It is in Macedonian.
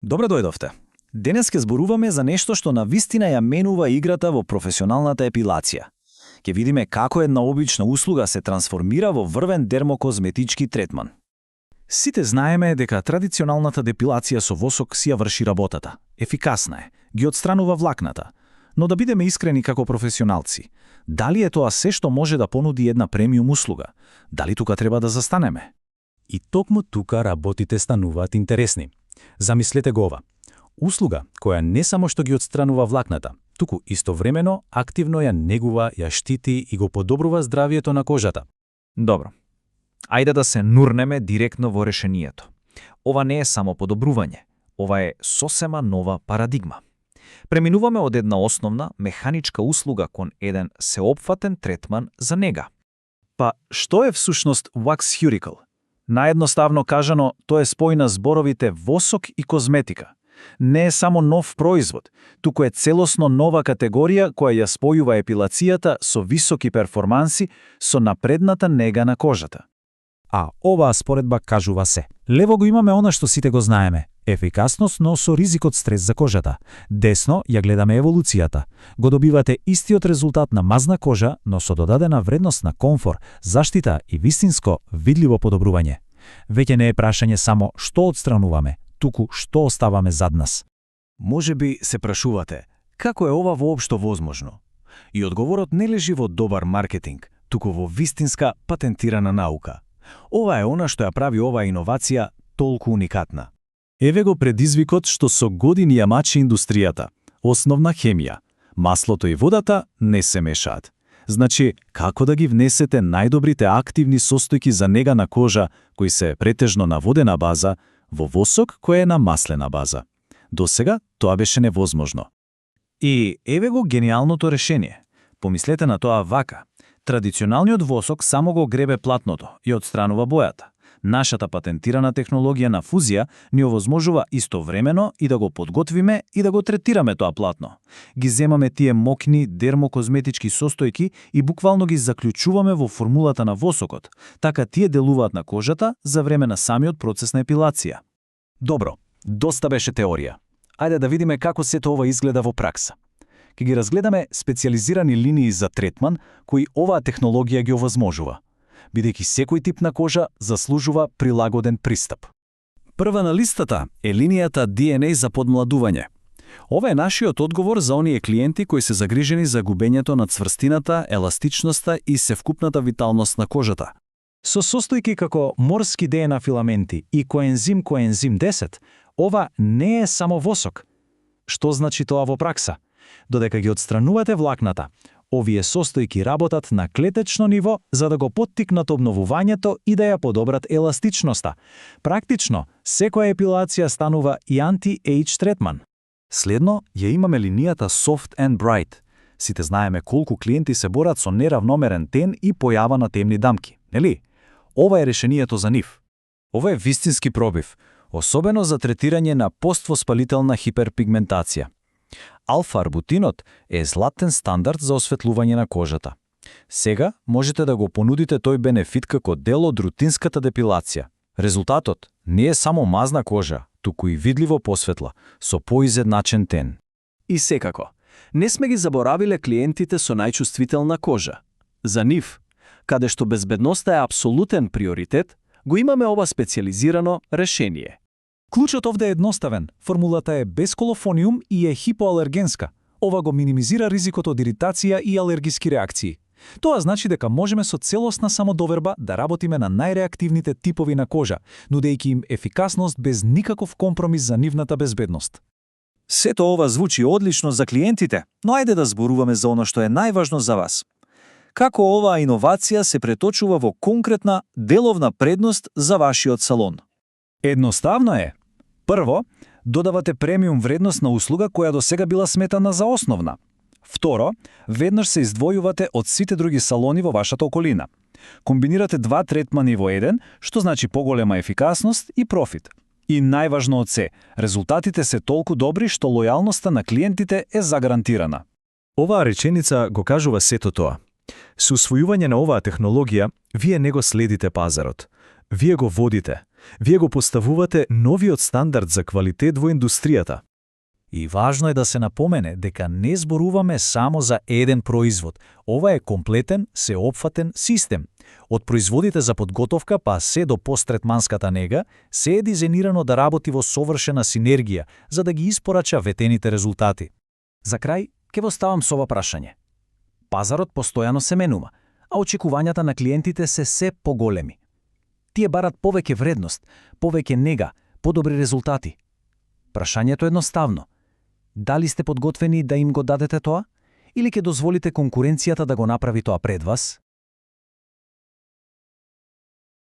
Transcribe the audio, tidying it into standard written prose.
Добре дојдовте. Денес ќе зборуваме за нешто што навистина ја менува играта во професионалната епилација. Ќе видиме како една обична услуга се трансформира во врвен дермокозметички третман. Сите знаеме дека традиционалната депилација со восок си ја врши работата. Ефикасна е, ги отстранува влакната. Но да бидеме искрени како професионалци, дали е тоа се што може да понуди една премиум услуга? Дали тука треба да застанеме? И токму тука работите стануваат интересни. Замислете го ова. Услуга која не само што ги отстранува влакната, туку истовремено активно ја негува, ја штити и го подобрува здравието на кожата. Добро. Ајде да се нурнеме директно во решението. Ова не е само подобрување, ова е сосема нова парадигма. Преминуваме од една основна механичка услуга кон еден сеопфатен третман за нега. Па, што е всушност Wax Cuticle? Наедноставно кажано, тоа е спој на зборовите восок и козметика. Не е само нов производ, туку е целосно нова категорија која ја спојува епилацијата со високи перформанси со напредната нега на кожата. А оваа споредба кажува се. Лево го имаме она што сите го знаеме. Ефикасност, но со ризик од стрес за кожата. Десно ја гледаме еволуцијата. Го добивате истиот резултат на мазна кожа, но со додадена вредност на комфор, заштита и вистинско видливо подобрување. Веќе не е прашање само што отстрануваме, туку што оставаме зад нас. Може би се прашувате, како е ова воопшто возможно? И одговорот не лежи во добар маркетинг, туку во вистинска патентирана наука. Ова е она што ја прави оваа иновација толку уникатна. Еве го предизвикот што со години ја мачи индустријата. Основна хемија. Маслото и водата не се мешаат. Значи, како да ги внесете најдобрите активни состојки за нега на кожа, кои се претежно на водена база, во восок кој е на маслена база? Досега тоа беше невозможно. И еве го гениалното решение. Помислете на тоа вака. Традиционалниот восок само го гребе платното и отстранува бојата. Нашата патентирана технологија на фузија ни овозможува истовремено и да го подготвиме и да го третираме тоа платно. Ги земаме тие мокни дермокозметички состојки и буквално ги заклучуваме во формулата на восокот, така тие делуваат на кожата за време на самиот процес на епилација. Добро, доста беше теорија. Ајде да видиме како сето ова изгледа во пракса. Ке ги разгледаме специализирани линии за третман кои оваа технологија ги овозможува, бидејќи секој тип на кожа заслужува прилагоден пристап. Прва на листата е линијата DNA за подмладување. Ова е нашиот одговор за оние клиенти кои се загрижени за губењето на цврстината, еластичноста и севкупната виталност на кожата. Со состојки како морски DNA филаменти и коензим 10, ова не е само восок. Што значи тоа во пракса? Додека ги отстранувате влакната, овие состојки работат на клетечно ниво за да го поттикнат обновувањето и да ја подобрат еластичноста. Практично, секоја епилација станува и анти-age третман. Следно, ја имаме линијата Soft and Bright. Сите знаеме колку клиенти се борат со неравномерен тен и појава на темни дамки, нели? Ова е решението за нив. Ова е вистински пробив, особено за третирање на поствоспалителна хиперпигментација. Алфа-арбутинот е златен стандард за осветлување на кожата. Сега можете да го понудите тој бенефит како дел од рутинската депилација. Резултатот не е само мазна кожа, туку и видливо посветла, со поизедначен тен. И секако, не сме ги заборавиле клиентите со најчувствителна кожа. За нив, каде што безбедноста е апсолутен приоритет, го имаме ова специализирано решение. Клучот овде е едноставен. Формулата е без колофониум и е хипоалергенска. Ова го минимизира ризикот од иритација и алергиски реакции. Тоа значи дека можеме со целосна самодоверба да работиме на најреактивните типови на кожа, нудејќи им ефикасност без никаков компромис за нивната безбедност. Сето ова звучи одлично за клиентите, но ајде да зборуваме за оно што е најважно за вас. Како оваа иновација се преточува во конкретна деловна предност за вашиот салон? Едноставно е. Прво, додавате премиум вредност на услуга која до сега била сметана за основна. Второ, веднаш се издвојувате од сите други салони во вашата околина. Комбинирате два третмани во еден, што значи поголема ефикасност и профит. И најважно од се, резултатите се толку добри што лојалноста на клиентите е загарантирана. Оваа реченица го кажува сето тоа. Со усвојување на оваа технологија, вие не го следите пазарот. Вие го водите. Вие го поставувате новиот стандард за квалитет во индустријата. И важно е да се напомене дека не зборуваме само за еден производ. Ова е комплетен, сеопфатен систем. Од производите за подготовка па се до посттретманската нега, се е дизајнирано да работи во совршена синергија, за да ги испорача ветените резултати. За крај, ќе го ставам со ова прашање. Пазарот постојано се менува, а очекувањата на клиентите се поголеми. Тие барат повеќе вредност, повеќе нега, подобри резултати. Прашањето е едноставно. Дали сте подготвени да им го дадете тоа? Или ќе дозволите конкуренцијата да го направи тоа пред вас?